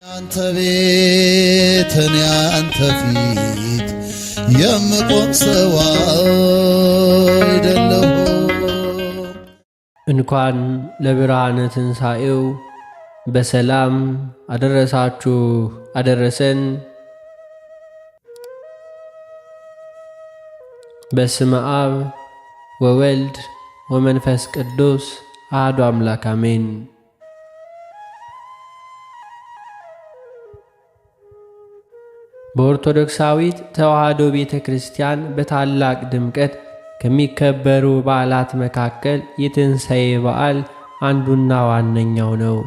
አንተ ቤት እኔ አንተ ፊት የምቆም ሰው አይደለሁም። እንኳን ለብርሃነ ትንሣኤው በሰላም አደረሳችሁ አደረሰን። በስመ አብ ወወልድ ወመንፈስ ቅዱስ አሐዱ አምላክ አሜን። በኦርቶዶክሳዊት ተዋሕዶ ቤተ ክርስቲያን በታላቅ ድምቀት ከሚከበሩ በዓላት መካከል የትንሣኤ በዓል አንዱና ዋነኛው ነው።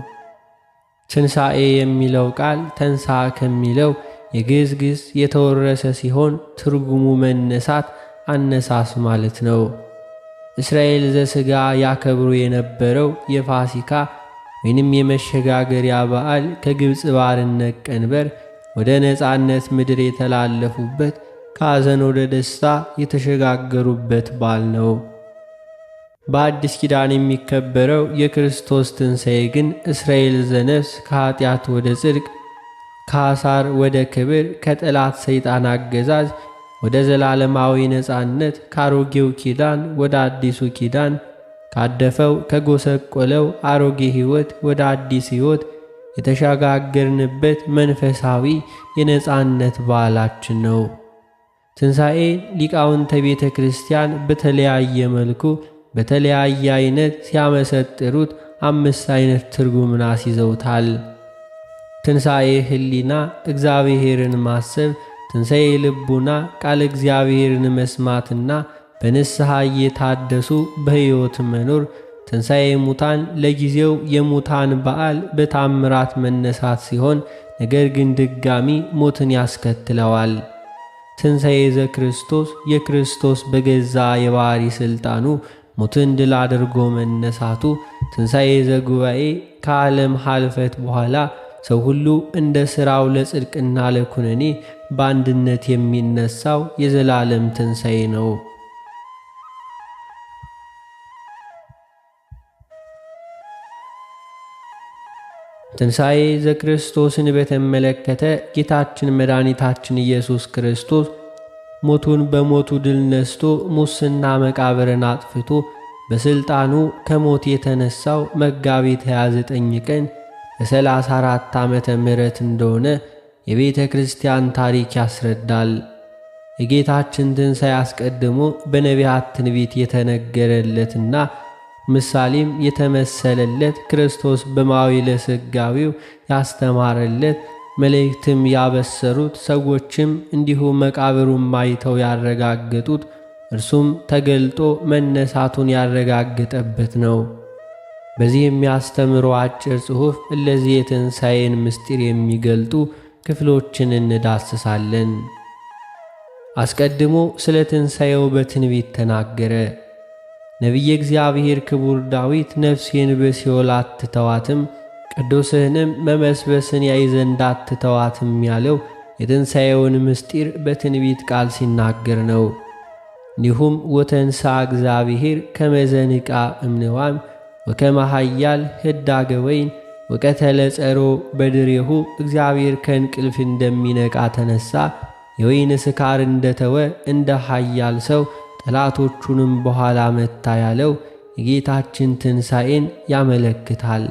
ትንሣኤ የሚለው ቃል ተንሳ ከሚለው የግዕዝ ግስ የተወረሰ ሲሆን ትርጉሙ መነሳት፣ አነሳስ ማለት ነው። እስራኤል ዘሥጋ ያከብሩ የነበረው የፋሲካ ወይንም የመሸጋገሪያ በዓል ከግብፅ ባርነት ቀንበር ወደ ነፃነት ምድር የተላለፉበት፣ ከሐዘን ወደ ደስታ የተሸጋገሩበት በዓል ነው። በአዲስ ኪዳን የሚከበረው የክርስቶስ ትንሣኤ ግን እስራኤል ዘነፍስ ከኀጢአት ወደ ጽድቅ፣ ከአሳር ወደ ክብር፣ ከጠላት ሰይጣን አገዛዝ ወደ ዘላለማዊ ነፃነት፣ ከአሮጌው ኪዳን ወደ አዲሱ ኪዳን፣ ካደፈው ከጎሰቆለው አሮጌ ሕይወት ወደ አዲስ ሕይወት የተሸጋገርንበት መንፈሳዊ የነፃነት በዓላችን ነው። ትንሣኤ ሊቃውንተ ቤተ ክርስቲያን በተለያየ መልኩ በተለያየ አይነት ሲያመሰጥሩት አምስት አይነት ትርጉምን አስይዘውታል። ትንሣኤ ሕሊና እግዚአብሔርን ማሰብ፣ ትንሣኤ ልቡና ቃለ እግዚአብሔርን መስማትና በንስሐ እየታደሱ በሕይወት መኖር፣ ትንሣኤ ሙታን ለጊዜው የሙታን በዓል በታምራት መነሳት ሲሆን ነገር ግን ድጋሚ ሞትን ያስከትለዋል። ትንሣኤ ዘክርስቶስ የክርስቶስ በገዛ የባሕሪ ሥልጣኑ ሞትን ድል አድርጎ መነሳቱ። ትንሣኤ ዘጉባኤ ከዓለም ኀልፈት በኋላ ሰው ሁሉ እንደ ሥራው ለጽድቅና ለኩነኔ በአንድነት የሚነሳው የዘላለም ትንሣኤ ነው። ትንሣኤ ዘክርስቶስን በተመለከተ ጌታችን መድኃኒታችን ኢየሱስ ክርስቶስ ሞቱን በሞቱ ድል ነስቶ ሙስና መቃብርን አጥፍቶ በሥልጣኑ ከሞት የተነሳው መጋቢት 29 ቀን በ34 ዓመተ ምህረት እንደሆነ የቤተ ክርስቲያን ታሪክ ያስረዳል። የጌታችን ትንሣኤ አስቀድሞ በነቢያት ትንቢት የተነገረለትና ምሳሌም የተመሰለለት፣ ክርስቶስ በማዊለ ሥጋዌው ያስተማረለት፣ መላእክትም ያበሰሩት፣ ሰዎችም እንዲሁ መቃብሩን አይተው ያረጋገጡት፣ እርሱም ተገልጦ መነሳቱን ያረጋገጠበት ነው። በዚህ የሚያስተምሩ አጭር ጽሑፍ እለዚህ የትንሣኤን ምስጢር የሚገልጡ ክፍሎችን እንዳስሳለን። አስቀድሞ ስለ ትንሣኤው በትንቢት ተናገረ። ነቢየ እግዚአብሔር ክቡር ዳዊት ነፍሴን በሲኦል አትተዋትም፣ ቅዱስህንም መመስበስን ያይ ዘንድ አትተዋትም ያለው የትንሣኤውን ምስጢር በትንቢት ቃል ሲናገር ነው። እንዲሁም ወተንሳ እግዚአብሔር ከመዘንቃ እምንዋም ወከመ ኃያል ህዳገ ወይን ወቀተለ ጸሮ በድሬሁ፣ እግዚአብሔር ከእንቅልፍ እንደሚነቃ ተነሳ፣ የወይን ስካር እንደተወ እንደ ኃያል ሰው ጠላቶቹንም በኋላ መታ ያለው የጌታችን ትንሣኤን ያመለክታል።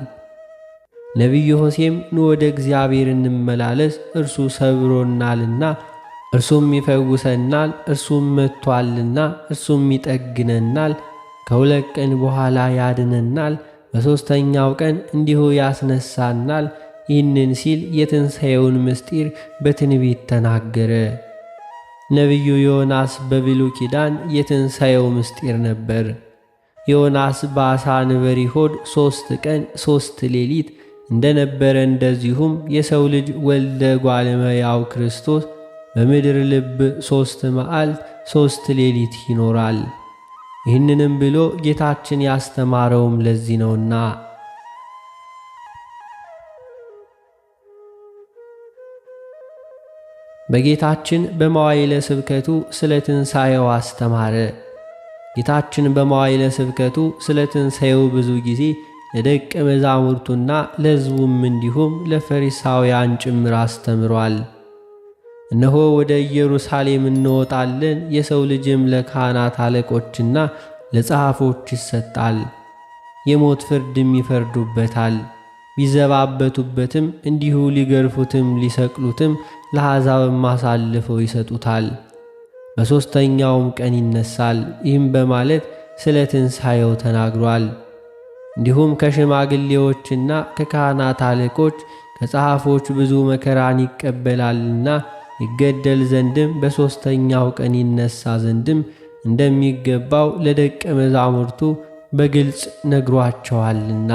ነቢዩ ሆሴም ኑ ወደ እግዚአብሔር እንመላለስ፣ እርሱ ሰብሮናልና እርሱም ይፈውሰናል፣ እርሱም መጥቶአልና እርሱም ይጠግነናል፣ ከሁለት ቀን በኋላ ያድነናል፣ በሦስተኛው ቀን እንዲሁ ያስነሳናል። ይህንን ሲል የትንሣኤውን ምስጢር በትንቢት ተናገረ። ነቢዩ ዮናስ በብሉይ ኪዳን የትንሣኤው ምስጢር ነበር። ዮናስ በዓሣ አንበሪ ሆድ 3 ቀን 3 ሌሊት እንደነበረ እንደዚሁም የሰው ልጅ ወልደ እጓለ እመሕያው ክርስቶስ በምድር ልብ 3 መዓልት 3 ሌሊት ይኖራል። ይህንንም ብሎ ጌታችን ያስተማረውም ለዚህ ነውና። በጌታችን በመዋዕለ ስብከቱ ስለ ትንሣኤው አስተማረ። ጌታችን በመዋዕለ ስብከቱ ስለ ትንሣኤው ብዙ ጊዜ ለደቀ መዛሙርቱና ለሕዝቡም እንዲሁም ለፈሪሳውያን ጭምር አስተምሯል። እነሆ ወደ ኢየሩሳሌም እንወጣለን፣ የሰው ልጅም ለካህናት አለቆችና ለጸሐፎች ይሰጣል፣ የሞት ፍርድም ይፈርዱበታል፣ ቢዘባበቱበትም እንዲሁ ሊገርፉትም ሊሰቅሉትም ለአሕዛብም አሳልፈው ይሰጡታል፣ በሦስተኛውም ቀን ይነሳል። ይህም በማለት ስለ ትንሣኤው ተናግሯል። እንዲሁም ከሽማግሌዎችና ከካህናት አለቆች ከጸሐፎች ብዙ መከራን ይቀበላልና ይገደል ዘንድም በሦስተኛው ቀን ይነሳ ዘንድም እንደሚገባው ለደቀ መዛሙርቱ በግልጽ ነግሯቸዋልና።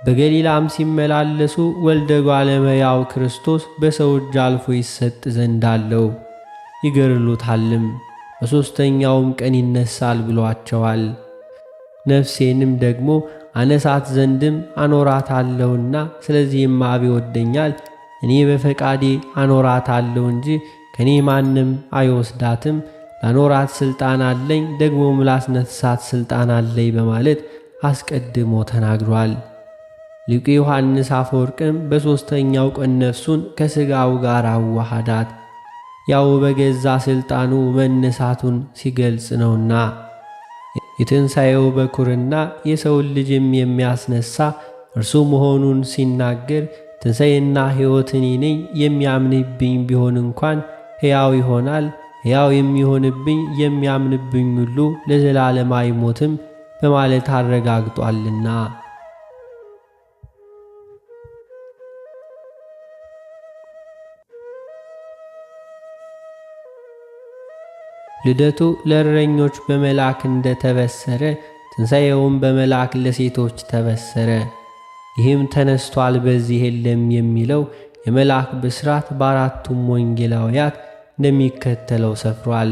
በገሊላም ሲመላለሱ ወልደ እጓለ እመሕያው ክርስቶስ በሰው እጅ አልፎ ይሰጥ ዘንድ አለው፣ ይገድሉታልም፣ በሦስተኛውም ቀን ይነሳል ብሏቸዋል። ነፍሴንም ደግሞ አነሳት ዘንድም አኖራታለሁና ስለዚህም አብ ይወደኛል፣ እኔ በፈቃዴ አኖራታለሁ እንጂ ከኔ ማንም አይወስዳትም። ላኖራት ሥልጣን አለኝ፣ ደግሞም ላስነሳት ሥልጣን አለኝ በማለት አስቀድሞ ተናግሯል። ሊቁ ዮሐንስ አፈወርቅም በሦስተኛው ቀን ነፍሱን ከሥጋው ጋር አዋሃዳት፣ ያው በገዛ ሥልጣኑ መነሳቱን ሲገልጽ ነውና። የትንሣኤው በኩርና የሰውን ልጅም የሚያስነሳ እርሱ መሆኑን ሲናገር ትንሣኤና ሕይወት እኔ ነኝ፣ የሚያምንብኝ ቢሆን እንኳን ሕያው ይሆናል፣ ሕያው የሚሆንብኝ የሚያምንብኝ ሁሉ ለዘላለም አይሞትም በማለት አረጋግጧልና። ልደቱ ለእረኞች በመልአክ እንደተበሰረ ትንሣኤውም በመልአክ ለሴቶች ተበሰረ። ይህም ተነስቷል በዚህ የለም የሚለው የመልአክ ብስራት በአራቱም ወንጌላውያት እንደሚከተለው ሰፍሯል።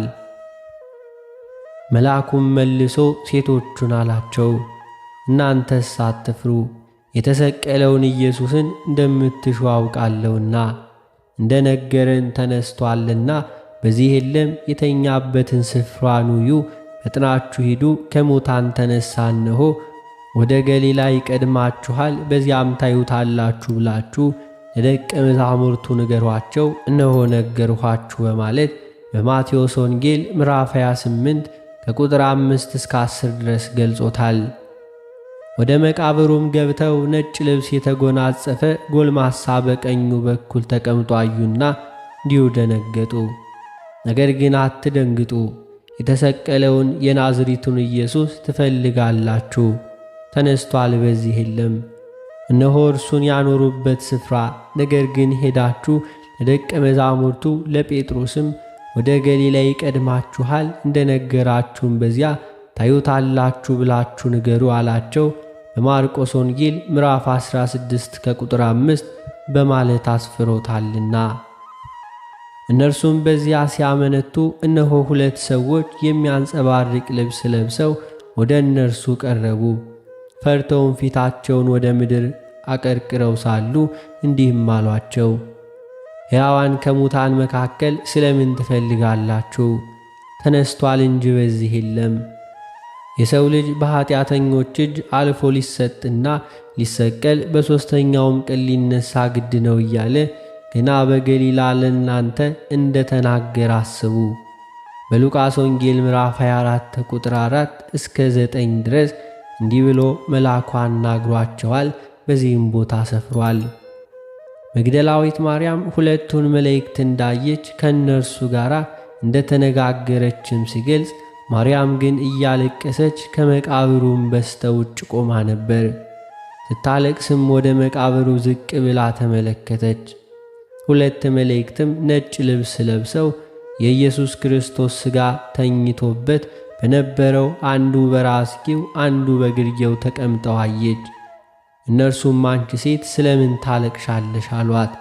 መልአኩም መልሶ ሴቶቹን አላቸው፣ እናንተስ አትፍሩ፣ የተሰቀለውን ኢየሱስን እንደምትሹ አውቃለሁና እንደ ነገረን ተነስቷልና በዚህ የለም። የተኛበትን ስፍራ ኑ፣ ፈጥናችሁ ሂዱ፣ ከሙታን ተነሳ፣ እነሆ ወደ ገሊላ ይቀድማችኋል፣ በዚያም ታዩታላችሁ ብላችሁ ለደቀ መዛሙርቱ ንገሯቸው፣ እነሆ ነገርኋችሁ በማለት በማቴዎስ ወንጌል ምዕራፍ 28 ከቁጥር 5 እስከ 10 ድረስ ገልጾታል። ወደ መቃብሩም ገብተው ነጭ ልብስ የተጎናጸፈ ጎልማሳ በቀኙ በኩል ተቀምጦ አዩና እንዲሁ ደነገጡ። ነገር ግን አትደንግጡ፣ የተሰቀለውን የናዝሪቱን ኢየሱስ ትፈልጋላችሁ። ተነስቷል፣ በዚህ የለም። እነሆ እርሱን ያኖሩበት ስፍራ። ነገር ግን ሄዳችሁ ለደቀ መዛሙርቱ ለጴጥሮስም ወደ ገሊላ ይቀድማችኋል፣ እንደነገራችሁም በዚያ ታዩታላችሁ ብላችሁ ንገሩ አላቸው። በማርቆስ ወንጌል ምዕራፍ 16 ከቁጥር 5 በማለት አስፍሮታልና። እነርሱም በዚያ ሲያመነቱ እነሆ ሁለት ሰዎች የሚያንጸባርቅ ልብስ ለብሰው ወደ እነርሱ ቀረቡ። ፈርተውም ፊታቸውን ወደ ምድር አቀርቅረው ሳሉ እንዲህም አሏቸው፣ ሕያዋን ከሙታን መካከል ስለምን ትፈልጋላችሁ? ተነስቷል እንጂ በዚህ የለም። የሰው ልጅ በኃጢአተኞች እጅ አልፎ ሊሰጥና ሊሰቀል በሦስተኛውም ቀን ሊነሣ ግድ ነው እያለ ገና በገሊላ ለእናንተ እንደ ተናገረ አስቡ። በሉቃስ ወንጌል ምዕራፍ 24 ቁጥር 4 እስከ 9 ድረስ እንዲህ ብሎ መልአኩ አናግሯቸዋል። በዚህም ቦታ ሰፍሯል። መግደላዊት ማርያም ሁለቱን መላእክት እንዳየች ከእነርሱ ጋር እንደተነጋገረችም ሲገልጽ፣ ማርያም ግን እያለቀሰች ከመቃብሩም በስተ ውጭ ቆማ ነበር። ስታለቅስም ወደ መቃብሩ ዝቅ ብላ ተመለከተች። ሁለት መላእክትም ነጭ ልብስ ለብሰው የኢየሱስ ክርስቶስ ሥጋ ተኝቶበት በነበረው አንዱ በራስጌው አንዱ በግርጌው ተቀምጠው አየች። እነርሱም አንቺ ሴት ስለምን ታለቅሻለሽ? አሏት።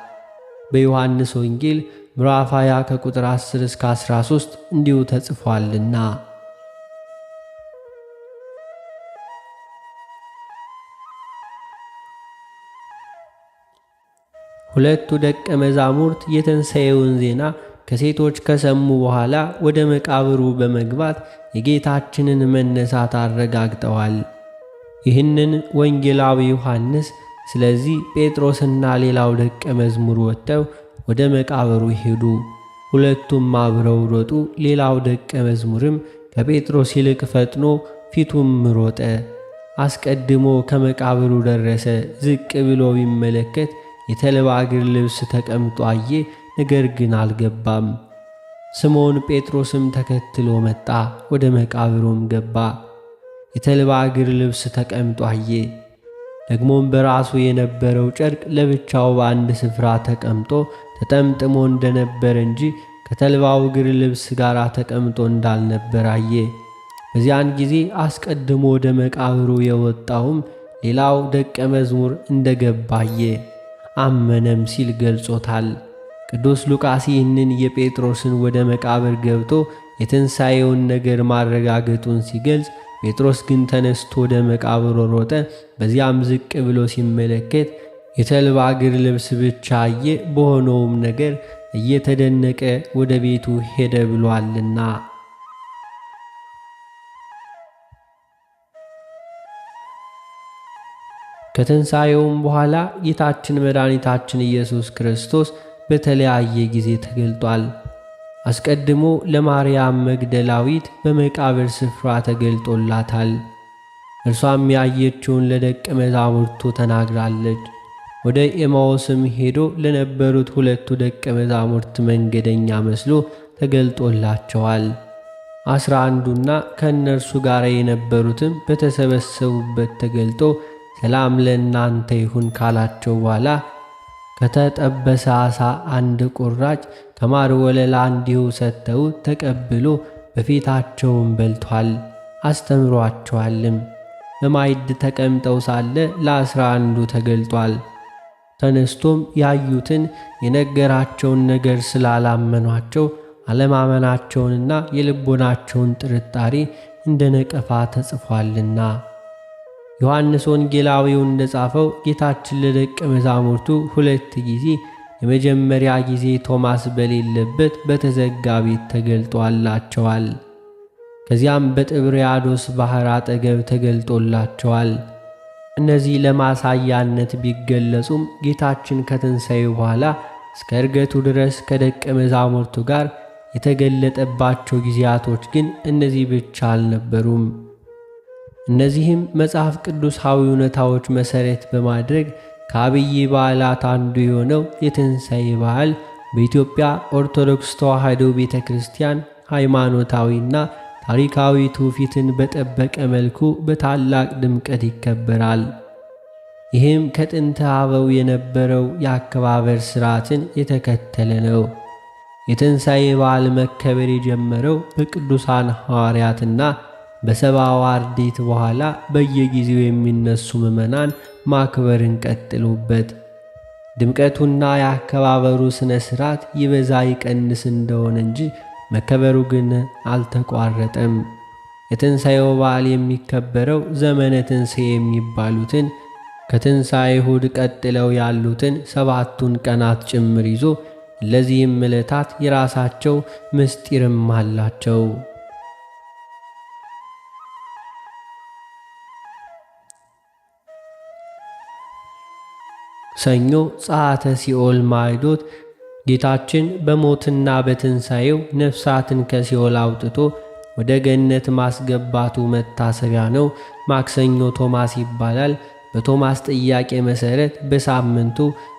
በዮሐንስ ወንጌል ምዕራፍ 20 ከቁጥር 10 እስከ 13 እንዲሁ ተጽፏልና። ሁለቱ ደቀ መዛሙርት የትንሣኤውን ዜና ከሴቶች ከሰሙ በኋላ ወደ መቃብሩ በመግባት የጌታችንን መነሳት አረጋግጠዋል። ይህንን ወንጌላዊ ዮሐንስ ስለዚህ ጴጥሮስና ሌላው ደቀ መዝሙር ወጥተው ወደ መቃብሩ ሄዱ። ሁለቱም አብረው ሮጡ። ሌላው ደቀ መዝሙርም ከጴጥሮስ ይልቅ ፈጥኖ ፊቱም ሮጠ። አስቀድሞ ከመቃብሩ ደረሰ። ዝቅ ብሎ ቢመለከት የተልባ እግር ልብስ ተቀምጦ አየ፣ ነገር ግን አልገባም። ስምዖን ጴጥሮስም ተከትሎ መጣ፣ ወደ መቃብሩም ገባ። የተልባ እግር ልብስ ተቀምጦ አየ። ደግሞም በራሱ የነበረው ጨርቅ ለብቻው በአንድ ስፍራ ተቀምጦ ተጠምጥሞ እንደነበር እንጂ ከተልባው እግር ልብስ ጋር ተቀምጦ እንዳልነበር አየ። በዚያን ጊዜ አስቀድሞ ወደ መቃብሩ የወጣውም ሌላው ደቀ መዝሙር እንደገባ አየ፣ አመነም ሲል ገልጾታል። ቅዱስ ሉቃስ ይህንን የጴጥሮስን ወደ መቃብር ገብቶ የትንሣኤውን ነገር ማረጋገጡን ሲገልጽ፣ ጴጥሮስ ግን ተነስቶ ወደ መቃብሩ ሮጠ። በዚያም ዝቅ ብሎ ሲመለከት የተልባ እግር ልብስ ብቻ አየ። በሆነውም ነገር እየተደነቀ ወደ ቤቱ ሄደ ብሏልና። ከትንሣኤውም በኋላ ጌታችን መድኃኒታችን ኢየሱስ ክርስቶስ በተለያየ ጊዜ ተገልጧል። አስቀድሞ ለማርያም መግደላዊት በመቃብር ስፍራ ተገልጦላታል። እርሷም ያየችውን ለደቀ መዛሙርቱ ተናግራለች። ወደ ኤማዎስም ሄዶ ለነበሩት ሁለቱ ደቀ መዛሙርት መንገደኛ መስሎ ተገልጦላቸዋል። 11ና ከእነርሱ ጋር የነበሩትም በተሰበሰቡበት ተገልጦ ሰላም ለእናንተ ይሁን ካላቸው በኋላ ከተጠበሰ ዓሣ አንድ ቁራጭ ከማር ወለላ እንዲሁ ሰጥተው ተቀብሎ በፊታቸውም በልቷል፣ አስተምሯቸዋልም። በማዕድ ተቀምጠው ሳለ ለ11ዱ ተገልጧል። ተነስቶም ያዩትን የነገራቸውን ነገር ስላላመኗቸው አለማመናቸውንና የልቦናቸውን ጥርጣሬ እንደ ነቀፋ ተጽፏልና። ዮሐንስ ወንጌላዊው እንደጻፈው ጌታችን ለደቀ መዛሙርቱ ሁለት ጊዜ፣ የመጀመሪያ ጊዜ ቶማስ በሌለበት በተዘጋ ቤት ተገልጦላቸዋል። ከዚያም በጥብርያዶስ ባሕር አጠገብ ተገልጦላቸዋል። እነዚህ ለማሳያነት ቢገለጹም ጌታችን ከትንሣኤው በኋላ እስከ ዕርገቱ ድረስ ከደቀ መዛሙርቱ ጋር የተገለጠባቸው ጊዜያቶች ግን እነዚህ ብቻ አልነበሩም። እነዚህም መጽሐፍ ቅዱሳዊ እውነታዎች መሠረት በማድረግ ከአብይ በዓላት አንዱ የሆነው የትንሣኤ በዓል በኢትዮጵያ ኦርቶዶክስ ተዋሕዶ ቤተ ክርስቲያን ሃይማኖታዊና ታሪካዊ ትውፊትን በጠበቀ መልኩ በታላቅ ድምቀት ይከበራል። ይህም ከጥንተ አበው የነበረው የአከባበር ሥርዓትን የተከተለ ነው። የትንሣኤ በዓል መከበር የጀመረው በቅዱሳን ሐዋርያትና በ70ው አርድእት በኋላ በየጊዜው የሚነሱ ምዕመናን ማክበርን ቀጥሉበት። ድምቀቱና የአከባበሩ ሥነ ሥርዓት ይበዛ ይቀንስ እንደሆነ እንጂ መከበሩ ግን አልተቋረጠም። የትንሣኤው በዓል የሚከበረው ዘመነ ትንሣኤ የሚባሉትን ከትንሣኤ እሁድ ቀጥለው ያሉትን 7ቱን ቀናት ጭምር ይዞ ለዚህም ዕለታት የራሳቸው ምስጢርም አላቸው። ሰኞ ጸአተ ሲኦል ማዕዶት ጌታችን በሞትና በትንሣኤው ነፍሳትን ከሲኦል አውጥቶ ወደ ገነት ማስገባቱ መታሰቢያ ነው። ማክሰኞ ቶማስ ይባላል። በቶማስ ጥያቄ መሠረት በሳምንቱ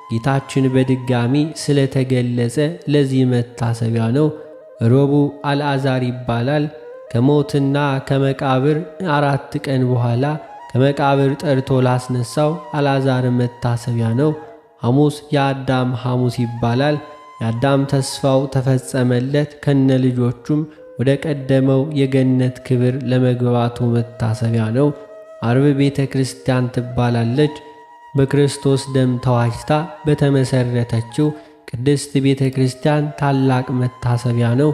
ጌታችን በድጋሚ ስለተገለጸ ለዚህ መታሰቢያ ነው። ረቡዕ አልዓዛር ይባላል። ከሞትና ከመቃብር 4 ቀን በኋላ ከመቃብር ጠርቶ ላስነሳው አልዓዛር መታሰቢያ ነው። ሐሙስ የአዳም ሐሙስ ይባላል። የአዳም ተስፋው ተፈጸመለት፣ ከነ ልጆቹም ወደ ቀደመው የገነት ክብር ለመግባቱ መታሰቢያ ነው። አርብ ቤተ ክርስቲያን ትባላለች። በክርስቶስ ደም ተዋጅታ በተመሰረተችው ቅድስት ቤተ ክርስቲያን ታላቅ መታሰቢያ ነው።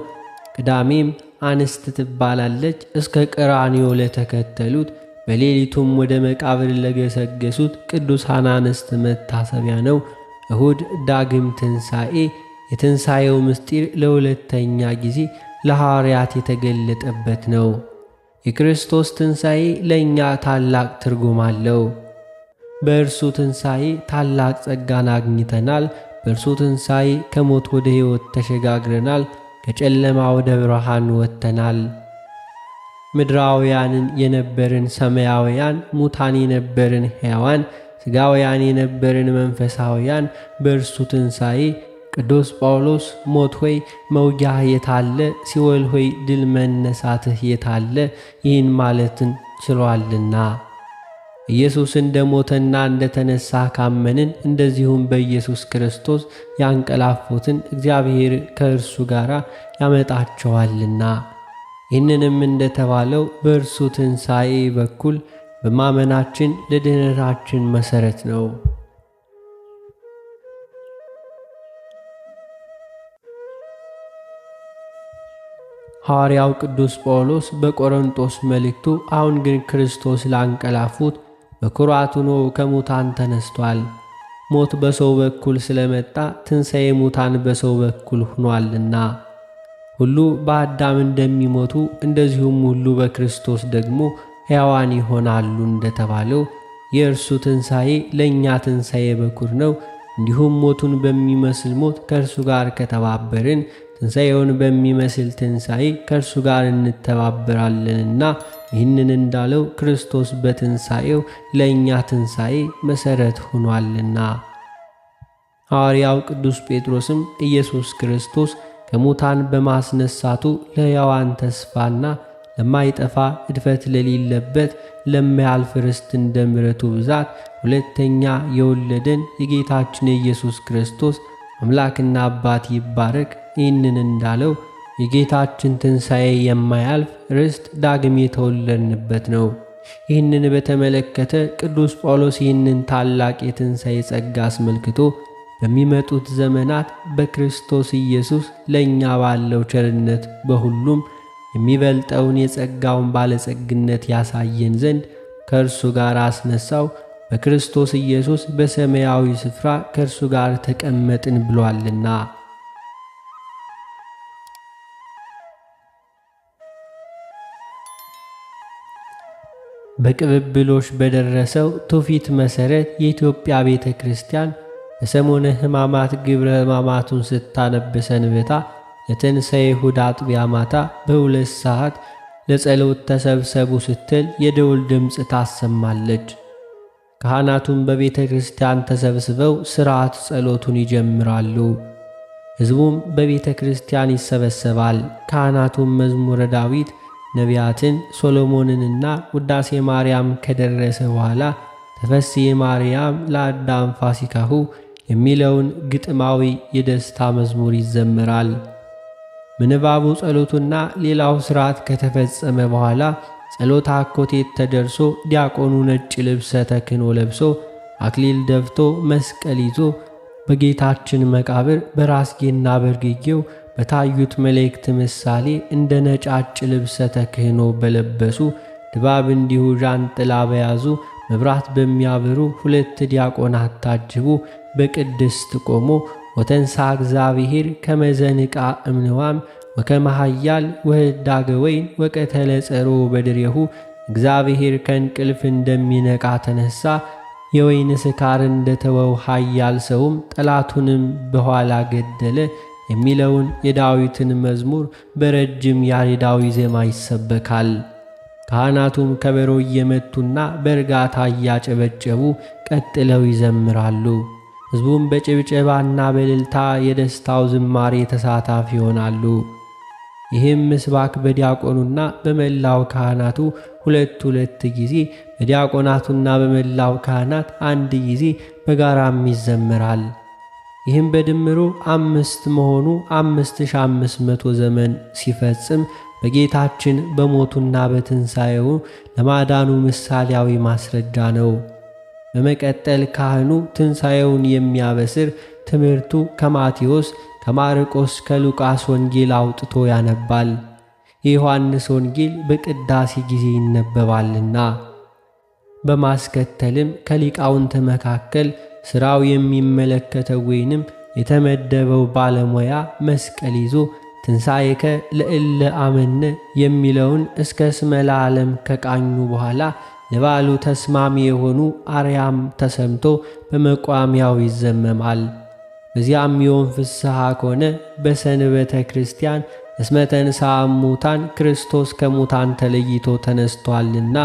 ቅዳሜም አንስት ትባላለች። እስከ ቀራንዮ ለተከተሉት በሌሊቱም ወደ መቃብር ለገሰገሱት ቅዱሳን አንስት መታሰቢያ ነው። እሁድ ዳግም ትንሣኤ፣ የትንሣኤው ምስጢር ለሁለተኛ ጊዜ ለሐዋርያት የተገለጠበት ነው። የክርስቶስ ትንሣኤ ለእኛ ታላቅ ትርጉም አለው። በእርሱ ትንሣኤ ታላቅ ጸጋን አግኝተናል። በእርሱ ትንሣኤ ከሞት ወደ ሕይወት ተሸጋግረናል። ከጨለማ ወደ ብርሃን ወጥተናል። ምድራውያንን የነበርን ሰማያውያን፣ ሙታን የነበርን ሕያዋን፣ ሥጋውያን የነበርን መንፈሳውያን በእርሱ ትንሣኤ ቅዱስ ጳውሎስ ሞት ሆይ መውጊያህ የታለ? ሲኦል ሆይ ድል መነሳትህ የታለ? ይህን ማለትን ችሏልና። ኢየሱስ እንደ ሞተና እንደ ተነሳ ካመንን እንደዚሁም በኢየሱስ ክርስቶስ ያንቀላፉትን እግዚአብሔር ከእርሱ ጋር ያመጣቸዋልና። ይህንንም እንደተባለው በእርሱ ትንሣኤ በኩል በማመናችን ለድኅነታችን መሠረት ነው። ሐዋርያው ቅዱስ ጳውሎስ በቆሮንቶስ መልእክቱ አሁን ግን ክርስቶስ ላንቀላፉት በኩራት ሆኖ ከሙታን ተነስቷል። ሞት በሰው በኩል ስለመጣ ትንሣኤ ሙታን በሰው በኩል ሆኗልና። ሁሉ በአዳም እንደሚሞቱ እንደዚሁም ሁሉ በክርስቶስ ደግሞ ሕያዋን ይሆናሉ እንደተባለው የእርሱ ትንሣኤ ለእኛ ትንሣኤ በኩር ነው። እንዲሁም ሞቱን በሚመስል ሞት ከእርሱ ጋር ከተባበርን ትንሣኤውን በሚመስል ትንሣኤ ከእርሱ ጋር እንተባበራለንና ይህንን እንዳለው ክርስቶስ በትንሣኤው ለእኛ ትንሣኤ መሠረት ሆኗልና። ሐዋርያው ቅዱስ ጴጥሮስም ኢየሱስ ክርስቶስ ከሙታን በማስነሳቱ ለሕያዋን ተስፋና ለማይጠፋ እድፈት ለሌለበት ለማያልፍ ርስት እንደ ምሕረቱ ብዛት ሁለተኛ የወለደን የጌታችን የኢየሱስ ክርስቶስ አምላክና አባት ይባረክ። ይህንን እንዳለው የጌታችን ትንሣኤ የማያልፍ ርስት ዳግም የተወለድንበት ነው። ይህንን በተመለከተ ቅዱስ ጳውሎስ ይህንን ታላቅ የትንሣኤ ጸጋ አስመልክቶ በሚመጡት ዘመናት በክርስቶስ ኢየሱስ ለእኛ ባለው ቸርነት በሁሉም የሚበልጠውን የጸጋውን ባለጸግነት ያሳየን ዘንድ ከእርሱ ጋር አስነሳው፣ በክርስቶስ ኢየሱስ በሰማያዊ ስፍራ ከእርሱ ጋር ተቀመጥን ብሏልና። በቅብብሎሽ በደረሰው ትውፊት መሠረት የኢትዮጵያ ቤተ ክርስቲያን በሰሞነ ሕማማት ግብረ ሕማማቱን ስታነብ ሰንብታ ለትንሣኤ እሁድ አጥቢያ ማታ በ2 ሰዓት ለጸሎት ተሰብሰቡ ስትል የደውል ድምፅ ታሰማለች። ካህናቱም በቤተ ክርስቲያን ተሰብስበው ሥርዓት ጸሎቱን ይጀምራሉ። ሕዝቡም በቤተ ክርስቲያን ይሰበሰባል። ካህናቱም መዝሙረ ዳዊት፣ ነቢያትን፣ ሶሎሞንንና ውዳሴ ማርያም ከደረሰ በኋላ ተፈሥሒ ማርያም ለአዳም ፋሲካሁ የሚለውን ግጥማዊ የደስታ መዝሙር ይዘምራል። ምንባቡ ጸሎቱና ሌላው ሥርዓት ከተፈጸመ በኋላ ጸሎተ አኮቴት ተደርሶ ዲያቆኑ ነጭ ልብሰ ተክህኖ ለብሶ አክሊል ደፍቶ መስቀል ይዞ በጌታችን መቃብር በራስጌና በእግርጌው በታዩት መላእክት ምሳሌ እንደ ነጫጭ ልብሰ ተክህኖ በለበሱ ድባብ እንዲሁ ዣንጥላ በያዙ መብራት በሚያበሩ ሁለት ዲያቆናት ታጅቡ በቅድስት ቆሞ ወተንሳ እግዚአብሔር ከመዘንቃ እምንዋም ወከመ ኃያል ወህዳገ ወይን ወቀተለ ጸሮ በድሬሁ እግዚአብሔር ከእንቅልፍ እንደሚነቃ ተነሳ፣ የወይን ስካር እንደተወው ኃያል ሰውም ጠላቱንም በኋላ ገደለ የሚለውን የዳዊትን መዝሙር በረጅም ያሬዳዊ ዜማ ይሰበካል። ካህናቱም ከበሮ እየመቱና በእርጋታ እያጨበጨቡ ቀጥለው ይዘምራሉ። ሕዝቡም በጭብጨባና በእልልታ የደስታው ዝማሬ ተሳታፊ ይሆናሉ። ይህም ምስባክ በዲያቆኑና በመላው ካህናቱ ሁለት ሁለት ጊዜ፣ በዲያቆናቱና በመላው ካህናት አንድ ጊዜ በጋራም ይዘምራል። ይህም በድምሩ 5 መሆኑ 5500 ዘመን ሲፈጽም በጌታችን በሞቱና በትንሣኤው ለማዳኑ ምሳሌያዊ ማስረጃ ነው። በመቀጠል ካህኑ ትንሣኤውን የሚያበስር ትምህርቱ ከማቴዎስ፣ ከማርቆስ፣ ከሉቃስ ወንጌል አውጥቶ ያነባል። የዮሐንስ ወንጌል በቅዳሴ ጊዜ ይነበባልና። በማስከተልም ከሊቃውንት መካከል ሥራው የሚመለከተው ወይንም የተመደበው ባለሙያ መስቀል ይዞ ትንሣኤከ ለእለ አመነ የሚለውን እስከ እስመ ለዓለም ከቃኙ በኋላ ለበዓሉ ተስማሚ የሆኑ አርያም ተሰምቶ በመቋሚያው ይዘመማል። በዚያም ይሆን ፍስሐ ከሆነ በሰንበተ ክርስቲያን እስመ ተንሥአ እሙታን ክርስቶስ ከሙታን ተለይቶ ተነስቷልና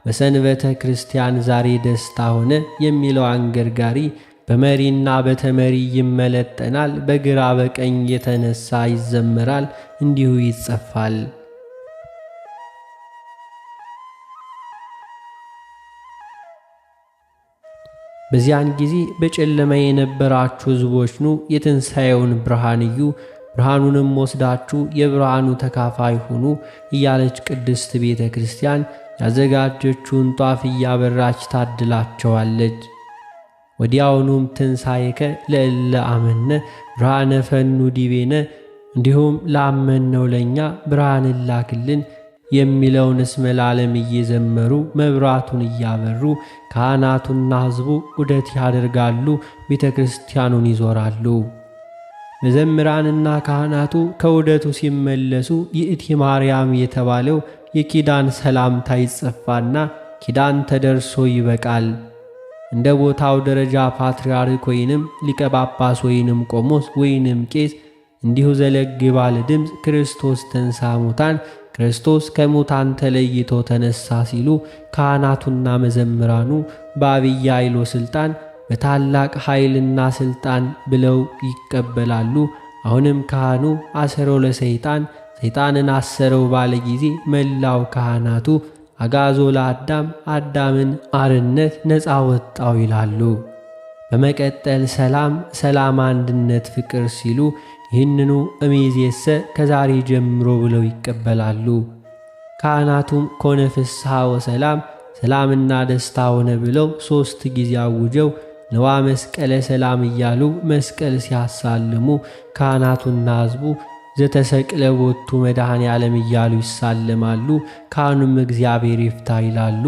በሰንበተ ክርስቲያን ዛሬ ደስታ ሆነ የሚለው አንገርጋሪ በመሪና በተመሪ ይመለጠናል። በግራ በቀኝ የተነሳ ይዘመራል፣ እንዲሁ ይጸፋል። በዚያን ጊዜ በጨለማ የነበራችሁ ሕዝቦች ኑ የትንሣኤውን ብርሃን እዩ፣ ብርሃኑንም ወስዳችሁ የብርሃኑ ተካፋይ ሁኑ እያለች ቅድስት ቤተ ክርስቲያን ያዘጋጀችውን ጧፍ እያበራች ታድላቸዋለች። ወዲያውኑም ትንሣኤከ ለእለ አመነ ብርሃነ ፈኑ ዲቤነ፣ እንዲሁም ላመንነው ለእኛ ብርሃንን ላክልን የሚለውን እስመ ለዓለም እየዘመሩ መብራቱን እያበሩ ካህናቱና ሕዝቡ ዑደት ያደርጋሉ፣ ቤተ ክርስቲያኑን ይዞራሉ። መዘምራንና ካህናቱ ከዑደቱ ሲመለሱ ይእቲ ማርያም የተባለው የኪዳን ሰላምታ ይጸፋና ኪዳን ተደርሶ ይበቃል። እንደ ቦታው ደረጃ ፓትርያርክ ወይንም ሊቀ ጳጳስ ወይንም ቆሞስ ወይንም ቄስ እንዲሁ ዘለግ ባለ ድምፅ ክርስቶስ ተንሥአ እሙታን፣ ክርስቶስ ከሙታን ተለይቶ ተነሳ ሲሉ ካህናቱና መዘምራኑ በአብይ ኃይል ወስልጣን በታላቅ ኃይልና ስልጣን ብለው ይቀበላሉ። አሁንም ካህኑ አሰረው ለሰይጣን ሰይጣንን አሰረው ባለ ጊዜ መላው ካህናቱ አጋዞ ለአዳም አዳምን አርነት ነፃ ወጣው ይላሉ። በመቀጠል ሰላም ሰላም፣ አንድነት፣ ፍቅር ሲሉ ይህንኑ እምይእዜሰ ከዛሬ ጀምሮ ብለው ይቀበላሉ። ካህናቱም ኮነ ፍስሐ ወሰላም ሰላምና ደስታ ሆነ ብለው 3 ጊዜ አውጀው ነዋ መስቀለ ሰላም እያሉ መስቀል ሲያሳልሙ ካህናቱና ሕዝቡ ዘተሰቅለ ቦቱ መድኃኔ ዓለም እያሉ ይሳለማሉ። ካህኑም እግዚአብሔር ይፍታ ይላሉ።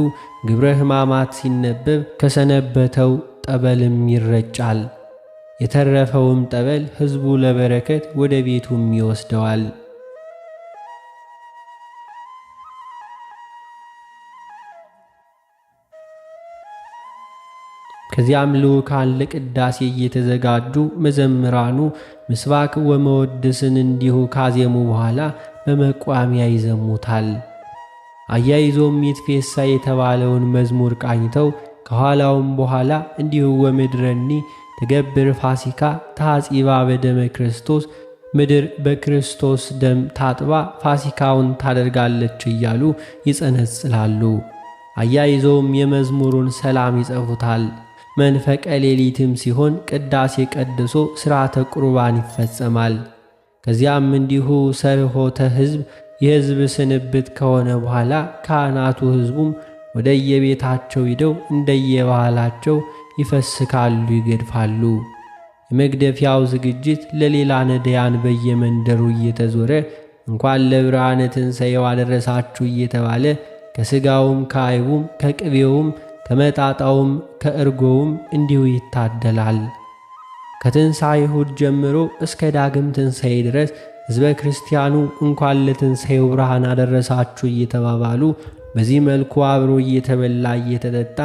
ግብረ ሕማማት ሲነበብ ከሰነበተው ጠበልም ይረጫል። የተረፈውም ጠበል ሕዝቡ ለበረከት ወደ ቤቱም ይወስደዋል። ከዚያም ልዑካን ለቅዳሴ እየተዘጋጁ መዘምራኑ ምስባክ ወመወድስን እንዲሁ ካዜሙ በኋላ በመቋሚያ ይዘሙታል። አያይዞም ይትፌሳ የተባለውን መዝሙር ቃኝተው ከኋላውም በኋላ እንዲሁ ወምድረኒ ትገብር ፋሲካ ታጺባ በደመ ክርስቶስ፣ ምድር በክርስቶስ ደም ታጥባ ፋሲካውን ታደርጋለች እያሉ ይጸነጽላሉ። አያይዘውም የመዝሙሩን ሰላም ይጸፉታል። መንፈቀ ሌሊትም ሲሆን ቅዳሴ ቀድሶ ሥርዓተ ቁርባን ይፈጸማል። ከዚያም እንዲሁ ሰርሆተ ሕዝብ የሕዝብ ስንብት ከሆነ በኋላ ካህናቱ ሕዝቡም ወደየቤታቸው ሂደው እንደየባህላቸው ይፈስካሉ፣ ይገድፋሉ። የመግደፊያው ዝግጅት ለሌላ ነዳያን በየመንደሩ እየተዞረ እንኳን ለብርሃነ ትንሣኤው አደረሳችሁ እየተባለ ከሥጋውም ከአይቡም ከቅቤውም ከመጣጣውም ከእርጎውም እንዲሁ ይታደላል። ከትንሣኤ እሑድ ጀምሮ እስከ ዳግም ትንሣኤ ድረስ ሕዝበ ክርስቲያኑ እንኳን ለትንሣኤው ብርሃን አደረሳችሁ እየተባባሉ በዚህ መልኩ አብሮ እየተበላ እየተጠጣ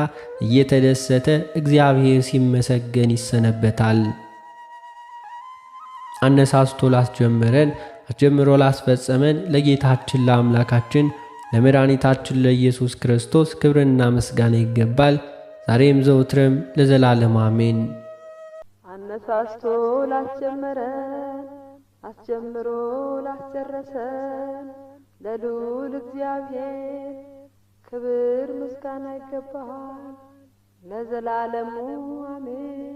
እየተደሰተ እግዚአብሔር ሲመሰገን ይሰነበታል። አነሳስቶ ላስጀመረን አስጀምሮ ላስፈጸመን ለጌታችን ለአምላካችን ለመድኃኒታችን ለኢየሱስ ክርስቶስ ክብርና ምስጋና ይገባል፣ ዛሬም ዘውትርም ለዘላለም አሜን። አነሳስቶ ላስጀመረን አስጀምሮ ላስጨረሰን ለልዑል እግዚአብሔር ክብር ምስጋና ይገባል ለዘላለሙ አሜን።